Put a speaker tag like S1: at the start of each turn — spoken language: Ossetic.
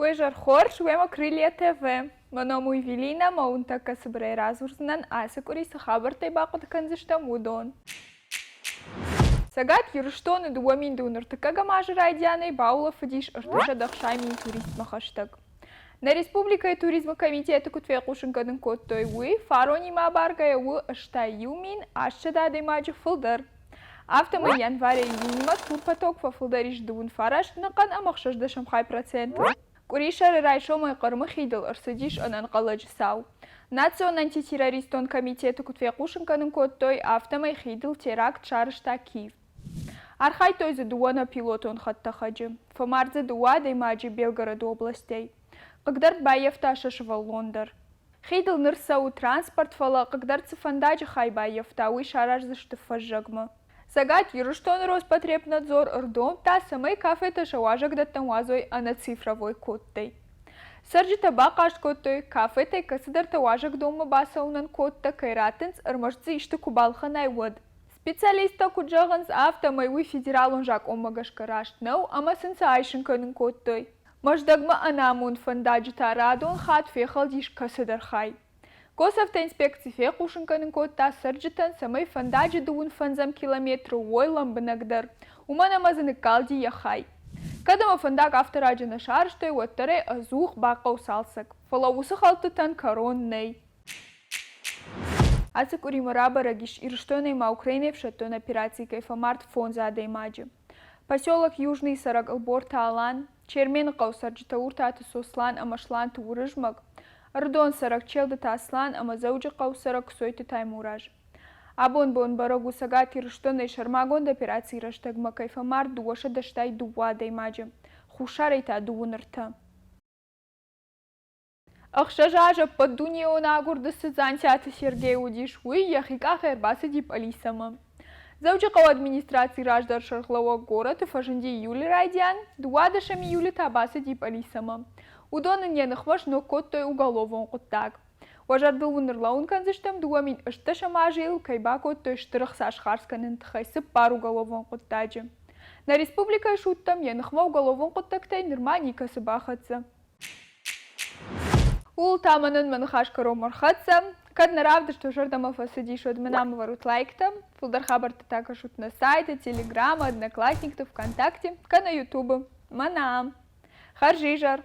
S1: Уе зӕр хорз, уемӕ Крылья ТВ. Мӕ ном у Эвелина, мӕ уын тӕккӕ цыбырӕй радзурдзынӕн, ацы къуыри цы хабӕрттӕй бахъуыды кӕндзыстӕм, уыдон. Цӕгат Ирыстоны 2000 ӕртыккӕгӕм азы райдианӕй баулӕфыдис 360 000 туристмӕ хӕстӕг. Нӕ республикӕйы туризмы комитеты куыд фехъусын кӕнын кодтой, уый фаронимӕ абаргӕйӕ у 81 800 адӕймаджы фылдӕр. Афтӕмӕй январӕй июньмӕ турпоток фӕфылдӕр ис дыууын фараст ӕнӕхъӕн ӕмӕ ӕхсӕздӕсӕм хай проценты. Къуырисӕры райсомӕй Хъырымы хидыл ӕрцыдис ӕнӕнхъӕлӕджы цау. Национ антитеррористон комитеты куыд фехъусын кӕнын кодтой, афтӕмӕй хидыл теракт сарӕзта Киев. Архайдтой дзы дыууӕ ӕнӕпилотон хӕдтӕхӕджы. Фӕмард дзы дыууӕ адӕймаджы Белгороды областӕй. Хъыгдард баййӕфта сӕ сывӕллон дӕр. Хидыл ныр цӕуы транспорт, фӕлӕ хъыгдард цы фӕндаджы хай баййӕфта, уый сараздзысты фӕззӕгмӕ. Цӕгат Ирыстоны Роспотребнадзор ӕрдомдта, цӕмӕй кафетӕ сӕ уазӕгдӕттӕм уадзой ӕнӕцифровой кодтӕй. Цӕрджытӕ бахъаст кодтой, кафетӕй кӕцыдӕртӕ уазӕгдонмӕ бацӕуынӕн кодтӕ кӕй раттынц, ӕрмӕст дзы исты куы балхӕнай, уӕд. Специалисттӕ куыд зӕгъынц, афтӕмӕй уый федералон закъонмӕ гӕсгӕ раст нӕу ӕмӕ сын сӕ айсын кӕнын кодтой. Мӕздӕгмӕ ӕнамонд фӕндаджы та радон хатт фехӕлдис кӕцыдӕр хай. Госавтоинспекци фехъусын кӕнын кодта цӕрджытӕн, цӕмӕй фӕндаджы дыууын фӕндзӕм километры уой лӕмбынӕгдӕр, уымӕн ӕмӕ дзы ныккалди йӕ хай. Кӕд ӕмӕ фӕндаг афтӕ раджы нӕ сарӕзтой, уӕддӕр ӕй ӕдзух бахъӕуы цалцӕг. Фӕлӕ уыцы хӕлдтытӕн кӕрон нӕй. Ацы къуыримӕ рабӕрӕг ис, Ирыстонӕй ма Украинӕйы ӕфсӕддон операцийы кӕй фӕмард фондз адӕймаджы. Поселок Южный цӕрӕг Ӕлборты Алан, Чермены хъӕуы цӕрджытӕ Уртаты Сослан ӕмӕ Сланты Уырызмӕг, Ӕрыдон цӕрӕг Челдыты Аслан ӕмӕ Дзӕуджыхъӕуы цӕрӕг Кцойты Таймураз. Абон бон бӕрӕг у Цӕгат Ирыстонӕй сӕрмагонд операцийы рӕстӕгмӕ кӕй фӕмард 282 адӕймаджы, Хуссарӕй та дыууын ӕртӕ. Ӕхсӕз азы ӕппӕтдунеон агуырды цы Дзантиаты Сергей уыдис, уый йӕхи къахӕй ӕрбацыди пъӕлицӕмӕ. Дзӕуджыхъӕуы администрацийы раздӕр сӕргълӕууӕг горӕты фӕзынди июлы райдиан, дыууадӕсӕм июлы та бацыди пъӕлицӕмӕ. Уыдон ын йӕ ныхмӕ сног кодтой уголовон хъуыддаг. Уӕ зӕрдыл уын ӕрлӕууын кӕндзыстӕм, 2018 азы йыл кӕй бакодтой стыр ӕхца схардз кӕныны тыххӕй цыппар уголовон хъуыддаджы. Нӕ республикӕйы судтӕм йӕ ныхмӕ уголовон хъуыддӕгтӕй нырма никӕцы бахӕццӕ. Ууыл та мӕнӕн мӕ ныхас кӕронмӕ рхӕццӕ. Кӕд нӕ равдыст уӕ зӕрдӕмӕ фӕцыдис, уӕд мын ам ӕвӕрут лайктӕ. Фылдӕр хабӕрттӕ та кӕсут нӕ сайты, Телеграмы, Одноклассникты, ВКонтакте кӕнӕ Ютубы. Мӕнӕ ам. Хӕрзизӕр!